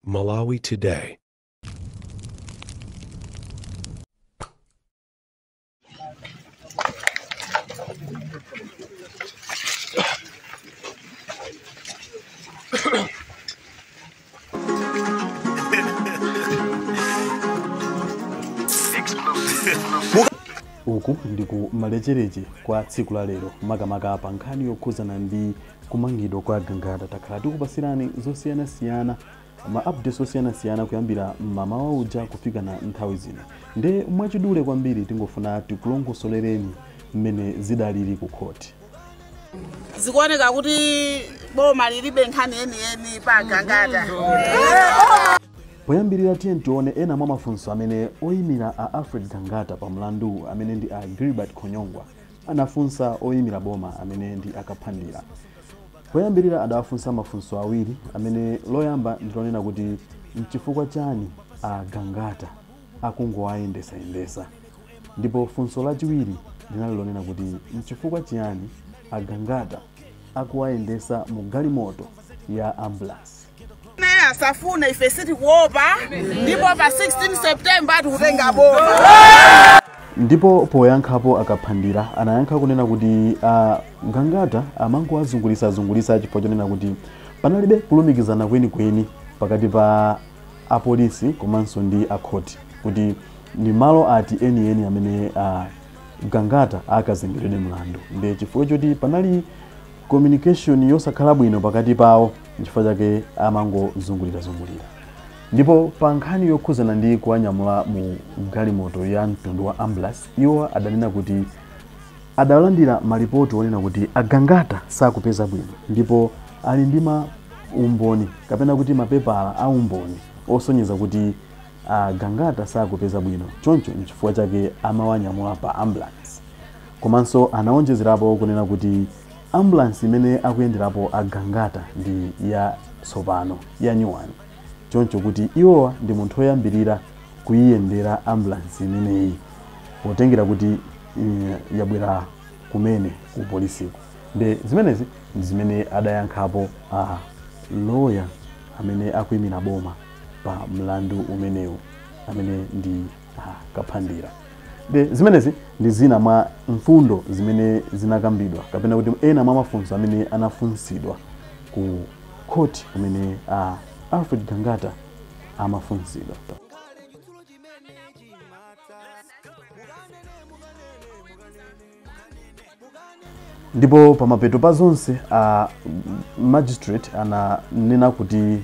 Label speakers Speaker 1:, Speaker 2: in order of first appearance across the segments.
Speaker 1: Malawi Today.
Speaker 2: Uku ndiku malechereche kwa tsiku la lero, makamaka pa nkhani yokhuzana ndi kumangidwa kwa Gangata. Takhala tikupasirani zosiyanasiyana, ma updates osiyanasiyana kuyambira mmamawa uja kufika na nthawi zino. Nde mwachidule kwambiri tingofuna tikulongosolereni mmene zidalili ku khoti.
Speaker 3: Zikuoneka kuti boma lilibe nkhani yeniyeni pa Gangata.
Speaker 2: Poyambirira tiye tione ena mwa mafunso amene oyimira a Alfred Gangata pa mlandu amene ndi a Gilbert Khonyongwa anafunsa oyimira boma amene ndi akaphandira. Poyambirira adawafunsa mafunso awiri amene loyamba ndilonena kuti mchifukwa chani a Gangata akungowayendesayendesa, ndipo funso lachiwiri linali lonena kuti mchifukwa chiyani a Gangata akuwayendesa mu galimoto ya ambulance.
Speaker 3: Asafune ife sitikuopa, ndipo pa 16 September tikutenga boma.
Speaker 2: Ndipo poyankhapo akaphandira anayankha kunena kuti Gangata amangowazungulisa chifukwa chonena kuti panalibe kulumikizana kwenikweni pakati pa apolisi komanso ndi akhoti kuti ndi malo ati enieni amene Gangata akazengeredwe mlandu. Ndi chifukwa choti panali communication yosakhala bwino pakati pawo, chifukwa chake amangozungulira. Ndipo pa nkhani yokhuzana ndi kuwanyamula mu galimoto ya mtundu wa ambulance, iwo adanena kuti adalandira malipoti onena kuti agangata sakupeza bwino ndipo ali ndi ma umboni kapena kuti mapepala a umboni osonyeza kuti agangata sakupeza bwino, choncho nchifukwa chake amawanyamula pa ambulance. Komanso anaonjezerapo kunena kuti ambulance imene akuyenderapo agangata ndi ya tsopano ya nyuwani, choncho kuti iwowa ndi munthu woyambirira kuyiyendera ambulance imeneyi potengera kuti yabwera kumene ku polisiko. Ndi zimenezi ndi zimene adayankhapo a lawyer amene akuyimira boma pa mlandu umenewu amene ndi Kaphandira. Ndi zimenezi ndi zina mwa mfundo zimene zinakambidwa kapena kuti ena mwa mafunso amene anafunsidwa ku khoti kumene Alfred Gangata amafunsidwa. Ndipo pamapeto pa zonse magistrate ananena kuti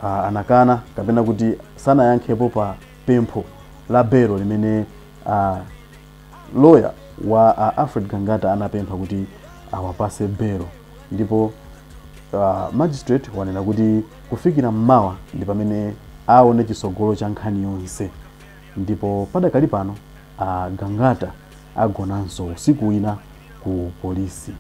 Speaker 2: anakana kapena kuti sanayankhepo pa pempho la belo limene lawyer wa Alfred Gangata anapempha kuti awapase belo. Ndipo magistrate wanena kuti kufikira mmawa ndi pamene aone chisogolo cha nkhani yonse, ndipo padakali pano Gangata agonanso usiku wina ku polisi.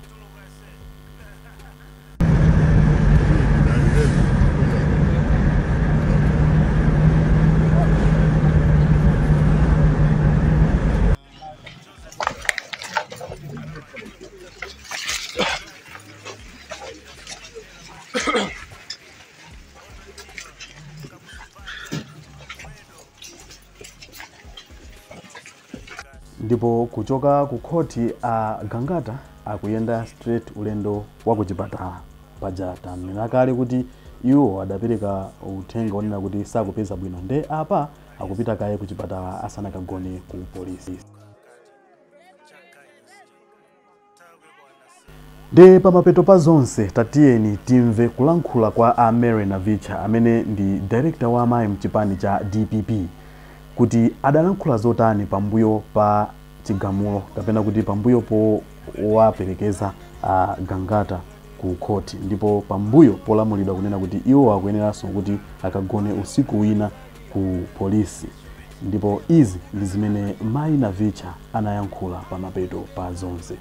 Speaker 2: Ndipo kuchoka ku khoti Gangata akuyenda straight ulendo wa kuchipatala. Paja tanena kale kuti iwo adapereka uthenga onena kuti sakupeza bwino, nde apa akupita kaye kuchipatala asanakagone ku polisi. Nde pamapeto pa zonse tatiyeni timve kulankhula kwa a Mary Navicha amene ndi director wa amayi mchipani cha DPP kuti adalankhula zotani pambuyo pa chigamulo kapena kuti pambuyo po waperekeza Gangata ku khoti, ndipo pambuyo polamulidwa kunena kuti iwo akuyeneranso kuti akagone usiku wina ku polisi. Ndipo izi ndi zimene Mayi Navicha anayankhula pamapeto pa zonse.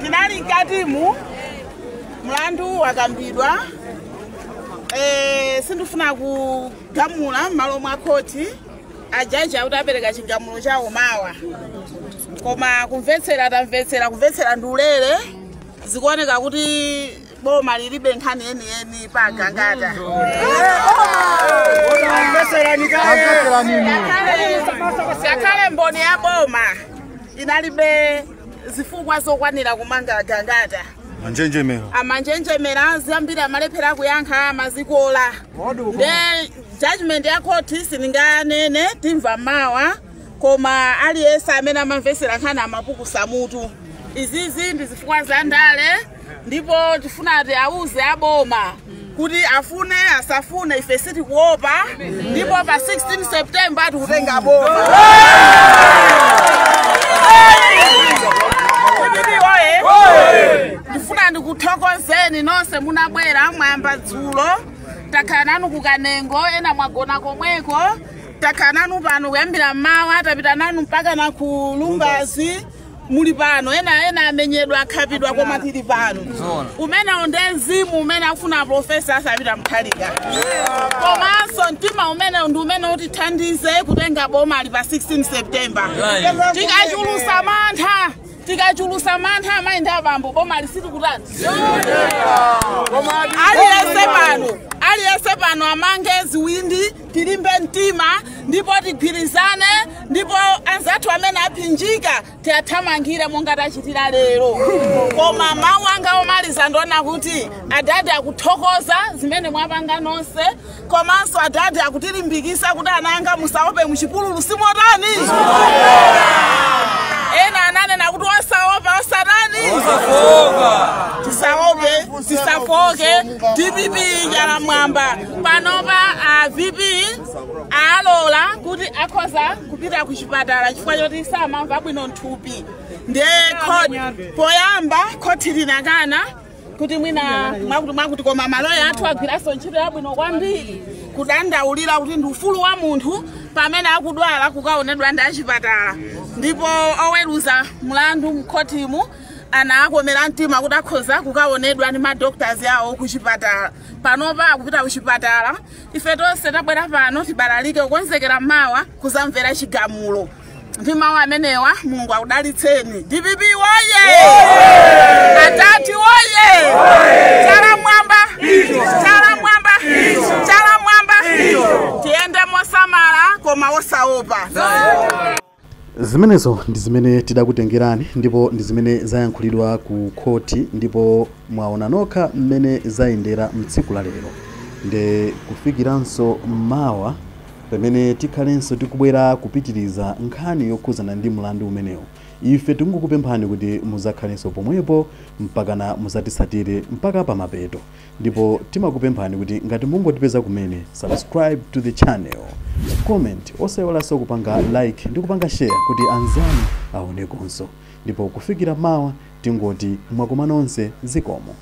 Speaker 3: Tinali mkatimu mlandu wakambidwa. Sindifuna kugamula m'malo mwa khoti, ajaji akuti apereka chigamulo chawo mawa, koma kumvetsera tamvetsera, kumvetsera ndi ulere. Zikuoneka kuti boma lilibe nkhani yeniyeni pa Gangata. Ngakhale mboni ya boma inalibe zifukwa zokwanira kumanga Gangata. Amanjenjemera zambiri amalephera kuyankha amazikola. Nde judgment ya court sininganene timva mawa, koma aliyense amene amamvesera nkhani amapukusa mutu. Izizi ndi zifukwa za ndale, ndipo tifuna ati auze aboma kuti afune asafune ife sitikuopa, ndipo pa 16 September tikutenga boma. Ndifuna ndikuthokozeni nonse munabwera mwayamba dzulo, takhala nanu kukanengo, ena mwagona komweko, takhala nanu pano kuyambira mmawa, tapita nanu mpaka na ku Lumbazi, muli pano, ena amenyedwa akhapidwa koma tili pano. Umenewo ndi mzimu umene akufuna Profesa Arthur Mutharika. Komanso mtima umene ndi umene utithandize kutenga boma ali pa 16 September. Tikachulusa mantha amayi ndi abambo, boma lisiti kutani. Aliyense pano amange ziwindi, tilimbe mtima, ndipo tigwirizane, ndipo anzathu amene aphinjika tiyathamangire monga tachitira lero. Koma mawu anga omaliza ndiona kuti adadi akuthokoza zimene mwapanga nonse, komanso adadi akutilimbikisa kuti ananga musaope muchipululu simotani. Ena ananena kuti osaopa osatani, tisaope tisafoke. DPP chala mwamba. Panopa a VP alola kuti akhoza kupita kuchipatala chifukwa choti samamva bwino nthupi. Ndiye poyamba khoti linakana kuti mwina mwakuti, koma maloya athu agwiranso ntchito yabwino kwambiri kudandaulira kuti ndi ufulu wa munthu pamene akudwala kukaonedwa ndi achipatala, ndipo oweruza mlandu mkhotimu anakomera mtima kuti akhoza kukaonedwa ndi madoctors yawo kuchipatala. Panopa akupita kuchipatala. Ife tonse tabwera pano tibalalike kukonzekera mawa kuzamvera chigamulo. Ndi mawu amenewa, Mulungu akudalitseni. DPP woye! Atati woye! Chala mwamba, chala mwamba, chala mwamba! Tiyende mosamala koma osaopa.
Speaker 2: Zimenezo ndi zimene tidakutengerani, ndipo ndi zimene zayankhulidwa ku khoti, ndipo mwaona nokha mmene zayendera mtsiku la lero. Nde kufikiranso mawa pamene tikhalenso tikubwera kupitiriza nkhani yokhuzana ndi mlandu umenewu, ife tikungokupemphani kuti muzakhalenso pomwepo mpakana muzatisatire mpaka pamapeto. Ndipo timakupemphani kuti ngati mungotipeza kumene, subscribe to the channel, comment, osayiwalanso kupanga like ndi kupanga share kuti anzanu aonekonso. Ndipo kufikira mawa tingoti mwakoma nonse, zikomo.